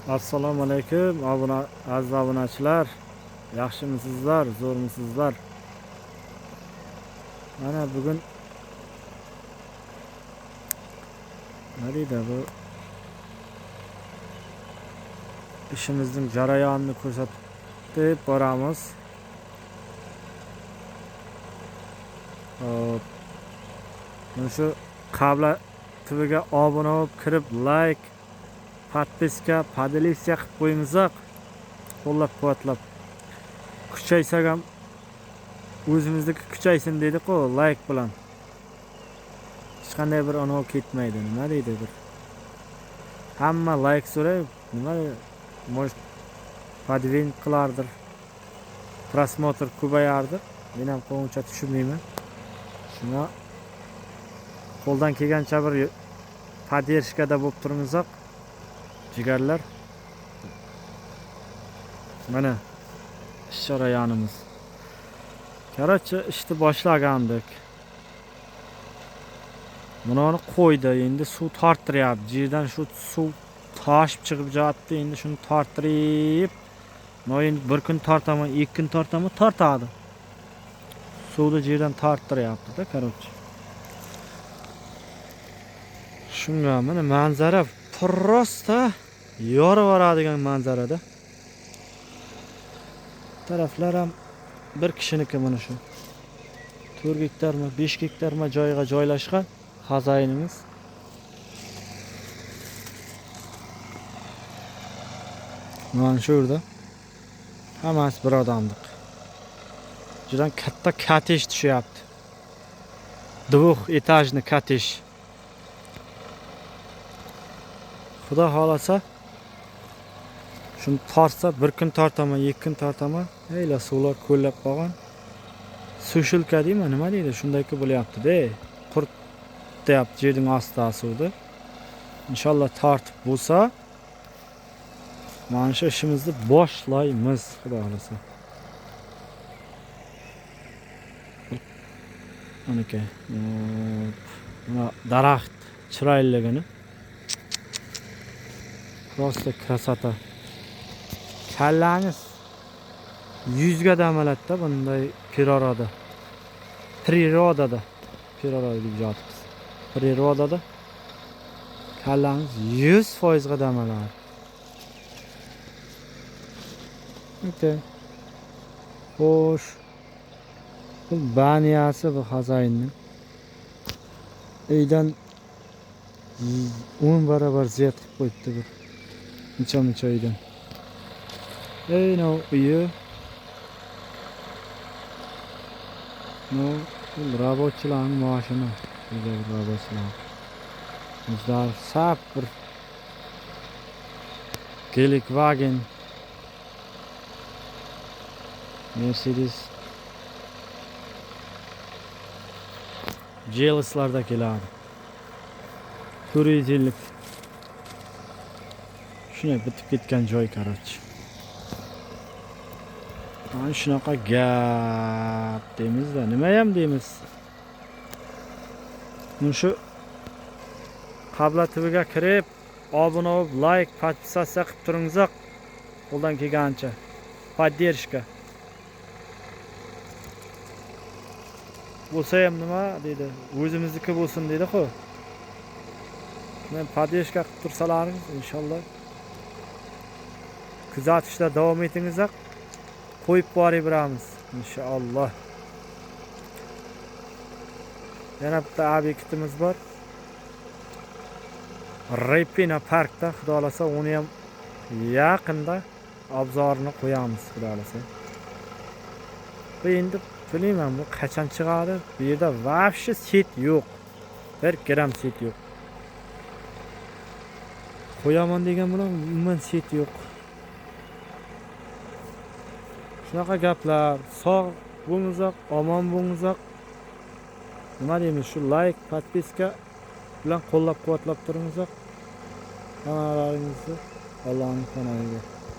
Assalomu alaykum aziz obunachilar. Yaxshimisizlar, zo'rmisizlar? Mana bugun nima deydi bu ishimizning jarayonini ko'rsatib boramiz. Hop. Mana shu Qabla TVga obuna bo'lib kirib, like, подписка, поделиться qilib qo'yingizlar. Qo'llab-quvvatlab. Kuchaysak ham o'zimizniki kuchaysin dedik-ku, like bilan. Hech qanday bir anavi ketmaydi. Nima deydi bir. Hamma like so'raydi. Nima, может, подвин qilardir. Просмотр ko'payardir. Men ham uncha tushunmayman. Shuni qo'ldan kelgancha bir поддержка da bo'lib turingizlar. Jigarlar. Mana ish jarayonimiz. Короче, ishni boshlagandik. Buni qo'ydi, endi suv torttiryapti. Yerdan shu suv toshib chiqib yotdi, endi shuni torttirib, no endi bir kun tortaman, ikki kun tortaman, tortadi. Suvni yerdan torttiryapti-da, короче. Shunga mana manzara просто yorib yuboradigan manzarada. Taraflar ham bir kishiniki mana shu. 4 gektarmi, 5 gektarmi joyga joylashgan xazayinimiz. Mana shu yerda hammasi bir odamlik. Juda katta kottej tushyapti. Двухэтажный kottej. Xudo xolasa shuni tortsa, bir kun tortaman, ikki kun tortaman. Eyla suvlar ko'llab qolgan. Sushilka deymi, nima deydi? Shundayki bo'lyapti-da. Qurt deyapti yerning ostida suvni. Inshaalloh tortib bo'lsa, mana shu ishimizni boshlaymiz, Xudo xolasa. Manaki, mana daraxt chiroyliligini. Просто красота. Kallangiz yuzga damaladida bunday природа. Природа da. Природа deb yotibmiz. Природа da kallangiz 100% ga damaladi. Okay. Xo'sh. Bu baniyasi bu xazayinning. Uydan 10 barobar ziyod qilib qo'yibdi bir. Muncha uydan. Ey, no uyi. No, bu rabochilarning maoshini. Burada bir rabochilar. Bizlar sap bir Geländewagen, Mercedes Jeals'larda keladi. 450 shunday bitib ketgan joy, короче. Mana shunaqa gap deymiz-da, nima ham deymiz. Mana shu Qabla TVga kirib, obuna bo'lib, like, подписаться qilib turingizlar. Qo'ldan kelgancha. Поддержка. Bo'lsa ham nima deydi, o'zimizniki bo'lsin deydi-ku. Men поддержка qilib tursalaringiz, inshaalloh kuzatishda davom etingizlar, qo'yib boraveramiz inshaalloh. Yana bitta obyektimiz bor. Repina parkda, xudo xolasa, uni ham yaqinda obzorini qo'yamiz, xudo xolasa. Bu endi bilmayman, bu qachon chiqadi? Bu yerda вообще set yo'q. Bir gram set yo'q. Qo'yaman degan bilan umuman set yo'q. Shunaqa gaplar. Sog' bo'lingizlar, omon bo'lingizlar. Nima deymiz, shu like, podpiska bilan qo'llab-quvvatlab turingizlar. Hammalaringizni Allohning panohiga.